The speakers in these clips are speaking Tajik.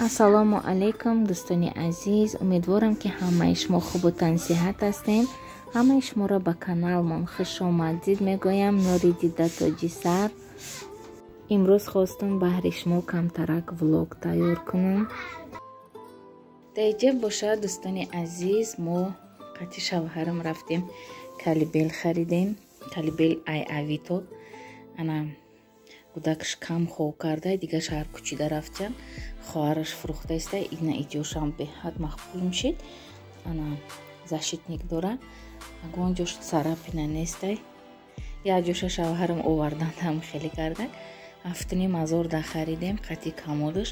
Ассалому алайкум, дӯстони азиз. Умедворам, ки ҳамаи шумо хубу тансиҳат ҳастем. Ҳамаи шуморо ба каналмон хуш омадид мегӯям. Нури дида тоҷи сар. Имрӯз хостам баҳри шумо камтарак влог тайёр кунам. Даиҷа бошад, дӯстони азиз, мо қати шавҳарам рафтем, колыбель харидем. Колыбель ай Авито. Ана кӯдакш кам хоб карда, дига шаҳр кӯчида рафтям, хоҳараш фурӯхта иста. Ина иҷошам беҳад мақбул мешид. Ана защитник дора, ягон ҷош царапина нестай. Як ҷоша шавҳарам овардан ҳам хеле карда. 7500 да харидем, қати комодаш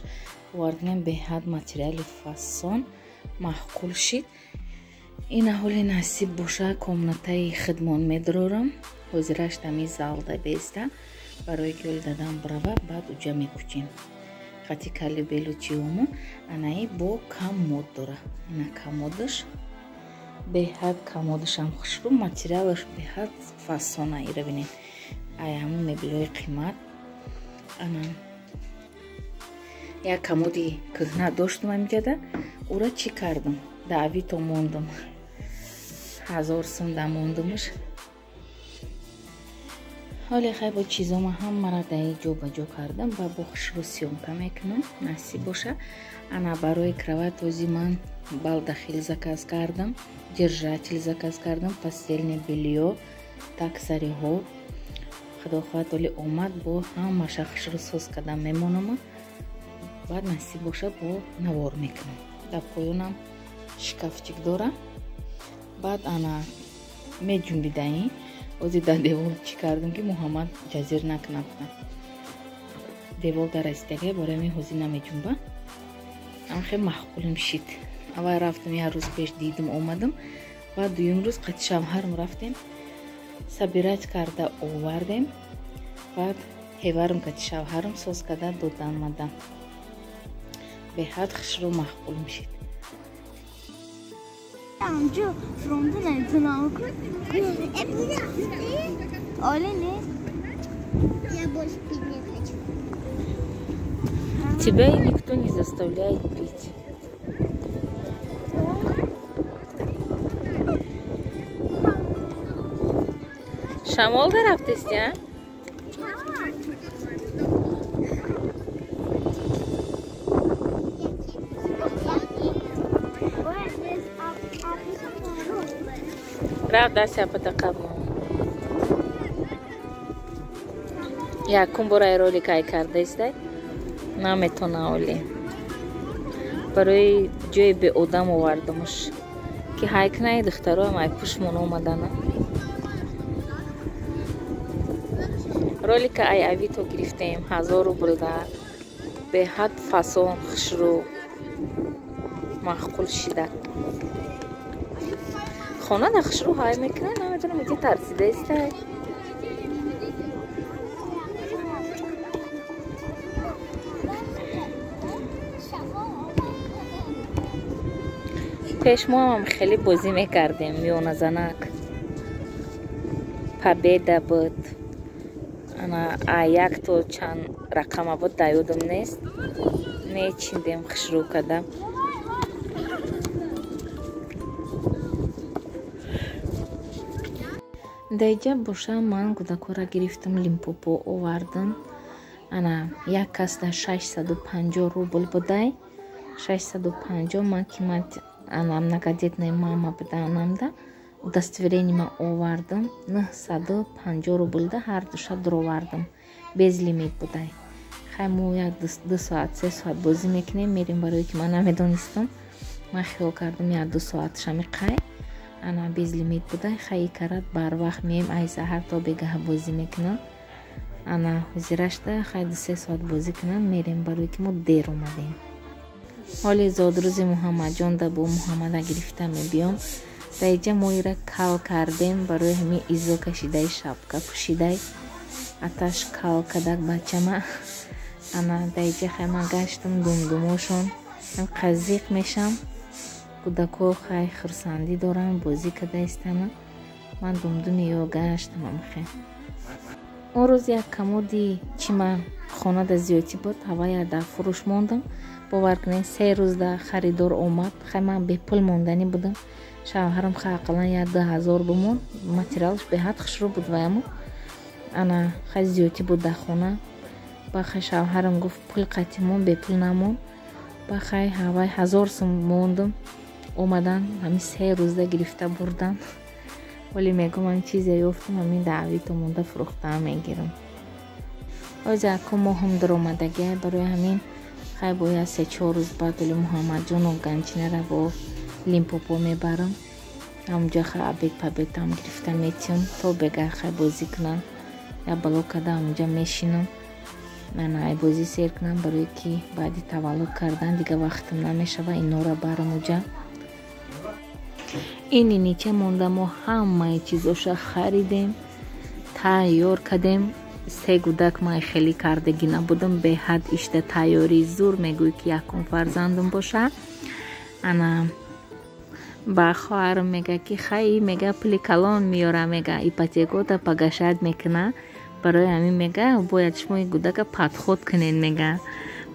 овардем. Беҳад материали фасон, маъқул шид. Ина ҳоли насиб боша, комнатаи хидмон медорам. Ҳозираш дами залда беста, барои ки оли дадам брава, баъд уҷа мекучем қати колыбель у чиому. Анаи бо комод дора. Ина комодаш, беҳад комодашам хушрӯ, материалаш беҳад фасона. Ира бинед, ай ҳамун мебелҳои қимат. Ана як комоди кӯҳна доштум ҳамиҷада, ура чӣ кардам, да Авито мондум, 1000 сум да мондумаш. Ҳоле хай, бо чизома ҳамаро даи ҷо ба ҷо кардам ва бо хушрӯ съёмка мекунам, насиб боша. Ана барои кровать ози ман балдахин заказ кардам, держатель заказ кардам, постельное бельё, таксариҳо. Худо хоҳад, оли омад, бо ҳамаша хушрӯ соз кардам мемонама. Баъд насиб боша, бо навор мекунам. Дар поёнам шкафчик дора. Баъд ана меҷунбидаи ози дар девол чӣ кардам, ки Муҳаммад ҷазир накунад. Девол дар расидагай, барои ҳамин ҳозир намеҷунба. Ам хеле маъқулим шид. Аввал рафтам, як рӯз пеш дидам, омадам. Баъд дуюм рӯз қати шавҳарам рафтем, собирать карда овардем. Баъд ҳеварам кати шавҳарам соз карда додан мадам. Беҳад хушрӯ, маъқулим шид. Амчу, фронту наметунам кун. Оли не. Я больше пить не хочу. Тебя и никто не заставляет пить. Шамол дарафтести, а? Рафт дасти апата қабл. Якум бора ай ролик ай кардаистай. Наметона оли. Барои ҷои беодам овардамаш. Ки ҳайкнаи духтароам ай пушмон омадана. Ролика ай Авито гирифтем, 1000 рубл да. Беҳад фасон, хушрӯ, маъқул шида. Хона да хушрӯ ҳай мекунад, намедонам, иди тарсидаистай. Пеш мо ҳам хеле бозӣ мекардем, миёназанак. Победа буд. Ана а як то чанд рақама буд, дар ёдам нест. Мечиндем хушрӯ када. Даиҷа боша, ман кӯдакҳоро гирифтам, Лимпопо овардам. Ана як кас дар 650 рубл будай. 650. Ман ки ман ана многодетная мама буданамда, удостоверение ма овардам, 950 рубл да ҳардуша дуровардам. Безлимит будай. Хай, мо як 2 соат, 3 соат бозӣ мекунем, мерем, барое ки ман намедонистам. Ман хиёл кардам, як 2 соатша меқай. Ана безлимит будай. Хай, карат барвақт меем, ай саҳар то бегаҳ бозӣ мекунам. Ана ҳозирашда хай 2-3 соат бозӣ кунам, мерем, барое ки мо дер омадем. Ҳоли зодрӯзи Муҳаммадҷон да бо Муҳаммада гирифта мебиём. Даиҷа мо ира кал кардем, барои ҳамин изо кашидаи, шапка пӯшидай. Аташ кал кадак бачама. Ана даиҷа хай ман гаштам думдумошон. Қазиқ мешам. Кӯдакҳо хай хурсандӣ доранд, бозӣ карда истана. Ман думдуми ё гаштам амхе. Он рӯз як комоди чима хонада зиёдтӣ буд, ҳавая дар фурӯш мондам. Бовар кунед, 3 рӯзда харидор омад. Хай ман бепул монданӣ будам. Шавҳарам хай ақаллан 1-2 ҳазор бимон. Материалш беҳад хушрӯ буд ваямо. Ана хай зиёдтӣ буд дар хона. Ба хай шавҳарам гуфт пул қатӣ мон, бепул намон. Ба хай ҳавай 1000 сум мондум. Омадан ҳамин 3 рӯзда гирифта бурдан. Вале мегӯм ҳамин чизе ёфтам, ҳамин даъвито монда фурӯхтаам мегирам. Ҳозир акун моҳам даромадагиай, барои ҳамин хай бояд 3-4 рӯз баъд оли Муҳаммадҷону Ганҷинара бо Лимпопо мебарам. Ҳамунҷо хай обед пабедам гирифта метиҳам, то бега хай бозӣ кунам. Як бало карда ҳамунҷа мешинам. Ана ай бозӣ сер кунам, барое ки баъди таваллуд кардан дига вақтам намешава инора барам уҷа. Ин нинича монда мо ҳамаи чизоша харидем, тайёр кардем. 3 гудак ман хеле кардагӣ набудам, беҳад ишта тайёрӣ зур мегӯй ки якум фарзандам боша. Ана ба хоҳарам мега ки хай мега пули калон меёра, мега ипотекота пагашат мекуна, барои ҳамин мега бояд шумо ин гудака падход кунед мега.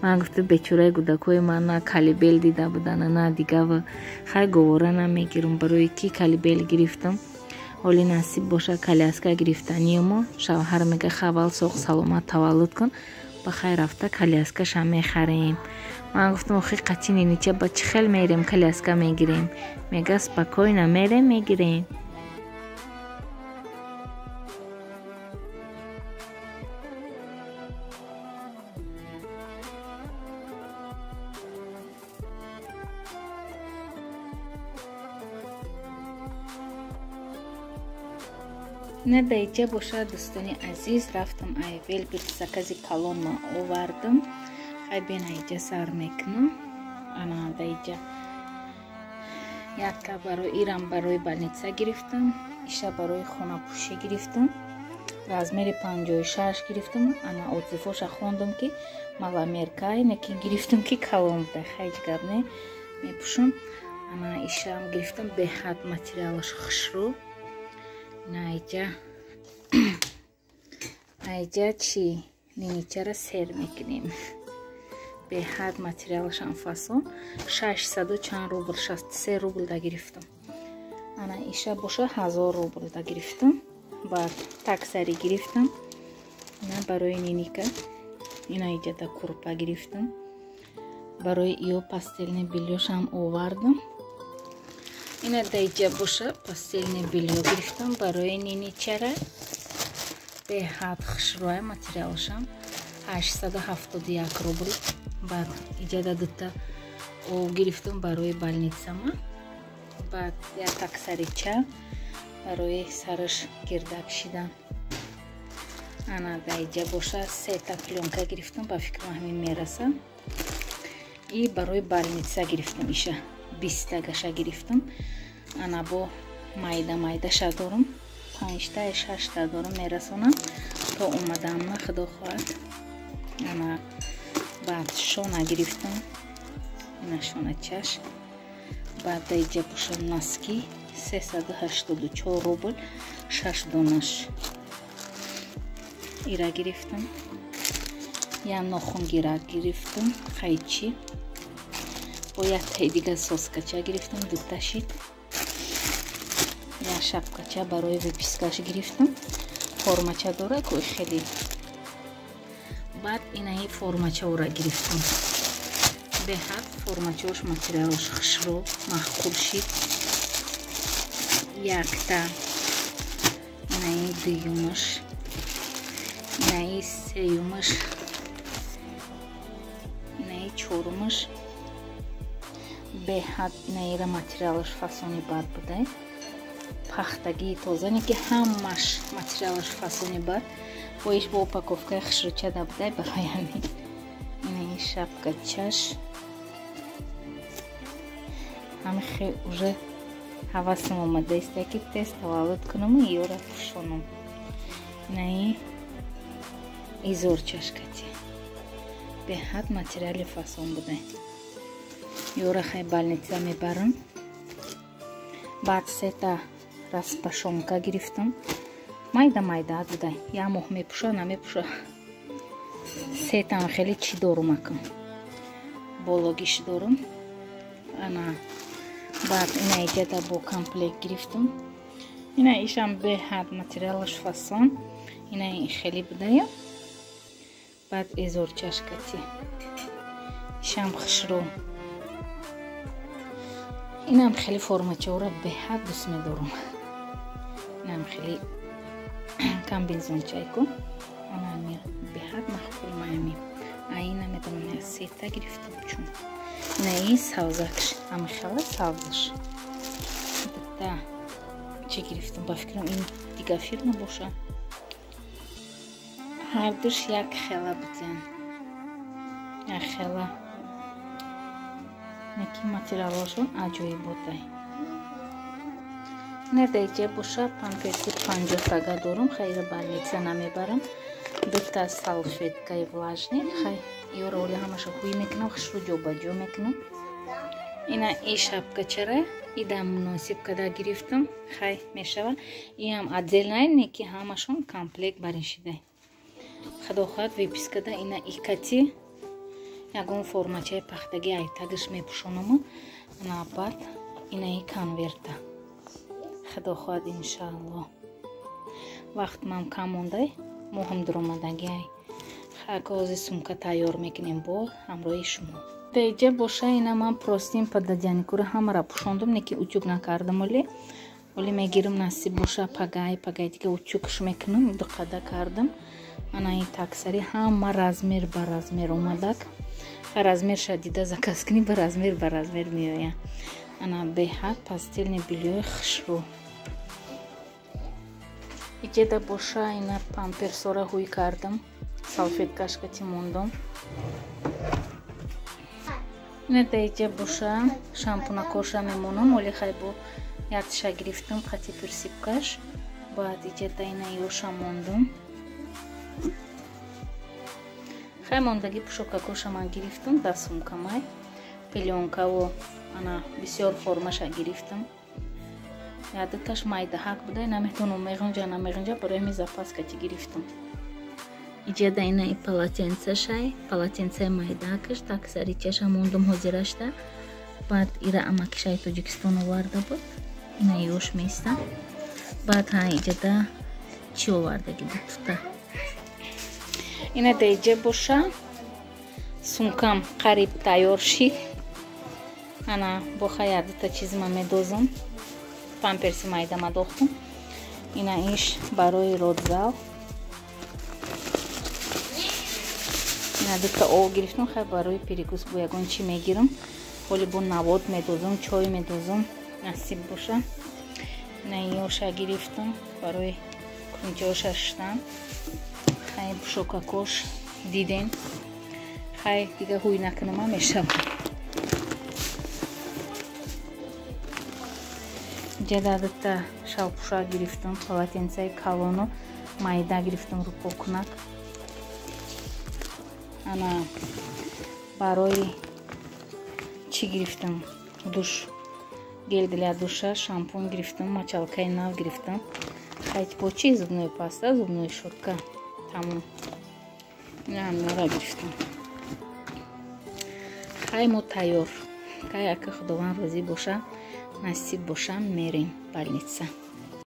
Ман гуфтам бечораи гудакҳои ман на калибел дида буданд, на дигава. Хай говора намегирам, барои ки калибел гирифтам. Ҳоли насиб боша коляска гирифтаниюмо. Шавҳар мега хавал соқ саломат таваллуд кун, ба хайр рафта коляскаша мехарем. Ман гуфтам охи қатӣ нинича ба чӣ хел мерем коляска мегирем? Мега спокойно мерем мегирем. На даиҷа бошад дӯстони азиз, рафтам ай Велберт закази калонма овардам. Хай бен аиҷа сар мекунам. Ана даиҷа якка барои ирам барои больница гирифтам, иша барои хонапӯшӣ гирифтам. Размери 56 гирифтам. Ана отзывоша хондам ки маломерка, инаки гирифтам ки калон буда. Хай ҳеҷ гап не, мепӯшам. Ана ишам гирифтам, беҳад материалаш хушрӯ. Найҷа айҷа чи ниничара сер мекунем. Беҳад материалашам фасон. 600 чанд рубл, 63 рубл да гирифтам. Ана иша боша 1000 рубл да гирифтам. Баъд таксари гирифтам. Ина барои ниника. Ина иҷа да курпа гирифтам. Барои иё постельное бельёшам овардам. Ина даиҷа боша постельное бельё гирифтам барои ниничара. Беҳад хушрӯя материалшам. 871 рубл. Баъд иҷада дута об гирифтам барои больницама. Баъд як таксарича барои сараш гирдак шидан. Ана даиҷа боша 3 плёнка гирифтам, ба фикрам ҳамин мераса. И барои больница гирифтам иша. 20 гаша гирифтам. Ана бо майда майдаша дорам. 5-та 6-та дорам мерасонам то омаданма, худо хоҳад. Ана баъд шона гирифтам. Ина шоначаш. Баъд даиҷа боша носки 384 рубл, 6 донаш. Ира гирифтам. Я нохунгира гирифтам, хайчи. Бо яктаи дига соскача гирифтам, дута шид. Я шапкача барои выпискаш гирифтам. Формача дора ку хеле. Баъд инаи формачаора гирифтам. Беҳад формачаош материалаш хушрӯ, маъқул шид. Якта инаи дуюмаш, инаи сеюмаш, инаи чорумаш. Беҳад инаира материалаш фасони бад будай. Пахтагии тозане ки ҳамаш материалаш фасони бад. Боиш бо упаковкаи хушрӯчада будай, барои ҳамин. Инаи шапкачаш. Ҳами хе уже ҳавасам омадаиста ки тез таваллуд кунаму иёра пӯшонам. Инаи изорчашкати. Беҳад материали фасон будай. Ёра хай больница мебарам. Баъд 3 распашонка гирифтам. Майда майда будай. Я моҳ мепӯша, намепӯша. 3 хеле чӣ дорум акам. Бологиш дорам. Ана баъд ина иҷада бо комплект гирифтам. Ина ишам беҳад материалаш фасон. Ина хеле будая. Баъд эзорчашкати. Ишам хушрӯ. Инам хеле формачаҳоро беҳад дӯст медорам. Инам хеле комбинзончайку. Ана беҳад маъқул маями. Ай намедонам сета гирифтам чун. Ина ин савзакш, ҳамихела савзаш. Дта чӣ гирифтам, ба фикрам ин дига фирма боша. Ҳардуш як хела будян. Як хела. Неки материалошон аҷоиб будай. Ина даиҷа боша памперси 50 тага дорум, хайра больница намебарам. Дута салфеткаи влажный, хай ёро оли ҳамаша ҳуй мекунам, хушрӯ ҷобаҷо мекунам. Ина и шапкачара ида муносиб када гирифтам, хай мешава. Иам отдельная, неки ҳамашон комплект барин шидай. Худо хоҳад выпискада ина икати ягон формачаи пахтаги айтагиш мепӯшонаму. Ана баъд ина и конверта. Худо хоҳад иншааллоҳ. Вақт мам кам мондай, моҳам дуромадаги ай. Хака ҳозир сумка тайёр мекунем бо ҳамроҳи шумо. Деҷа боша ина ман простым пододеяльникура ҳамара пӯшондум, неки утюг накардам оле. Оле мегирам насиб боша пагай, пагай дига утюгш мекунам, дуқада кардам. Ана ин таксари ҳама размер ба размер омадак. Размерша дида заказ кунӣ ба размер меояд. Ана беҳад постельное бельё хушрӯ. Иҷеда боша ина памперсора ҳуй кардам, салфеткашкати мондам. Ина даиҷа боша шампунакоша мемонам, оли хай бо якша гирифтам қати присыпкаш. Баъд иҷеда ина ёша мондам. Хай мондаги пӯшокакоша ман гирифтам дар сумкамай. Пелёнкаво ана бисёр формаша гирифтам. Ядуташ майдаҳак буда, наметонам меғунҷа намеғунҷа, барои ҳамин запаскати гирифтам. Иҷада ина и полотенцашай, полотенцаи майдаакаш, таксаричаша мондум ҳозирашта. Баъд ира амакишаи Тоҷикистон оварда буд, ина ёш места. Баъд ҳа иҷада чӣ овардаги буд тута. Ина даиҷа боша сумкам қариб тайёр шид. Ана боха ядута чизма медозам. Памперси майда мадохтам. Ина иш барои родзал. Ина дута об гирифтам, хай барои перекус бо ягон чӣ мегирам. Ҳоли бо навод медозам, чой медозам, насиб боша. Ина ёша гирифтам барои кунҷоша шиштан. Хай пӯшокакош дидем. Хай дига ҳуй накунама мешавам. Ҷада дута шалпӯша гирифтам, полотенцаи калону майда гирифтам рӯпокунак. Ана барои чӣ гирифтам? Душ, гель для душа, шампун гирифтам, мочалкаи нав гирифтам. Хай бо чӣ? Зубной паста, зубной щётка. Тамом. Ина ҳаминро гирифтам. Хай мо тайёр. Кай ака Худованд розӣ боша, насиб боша, мерем больница.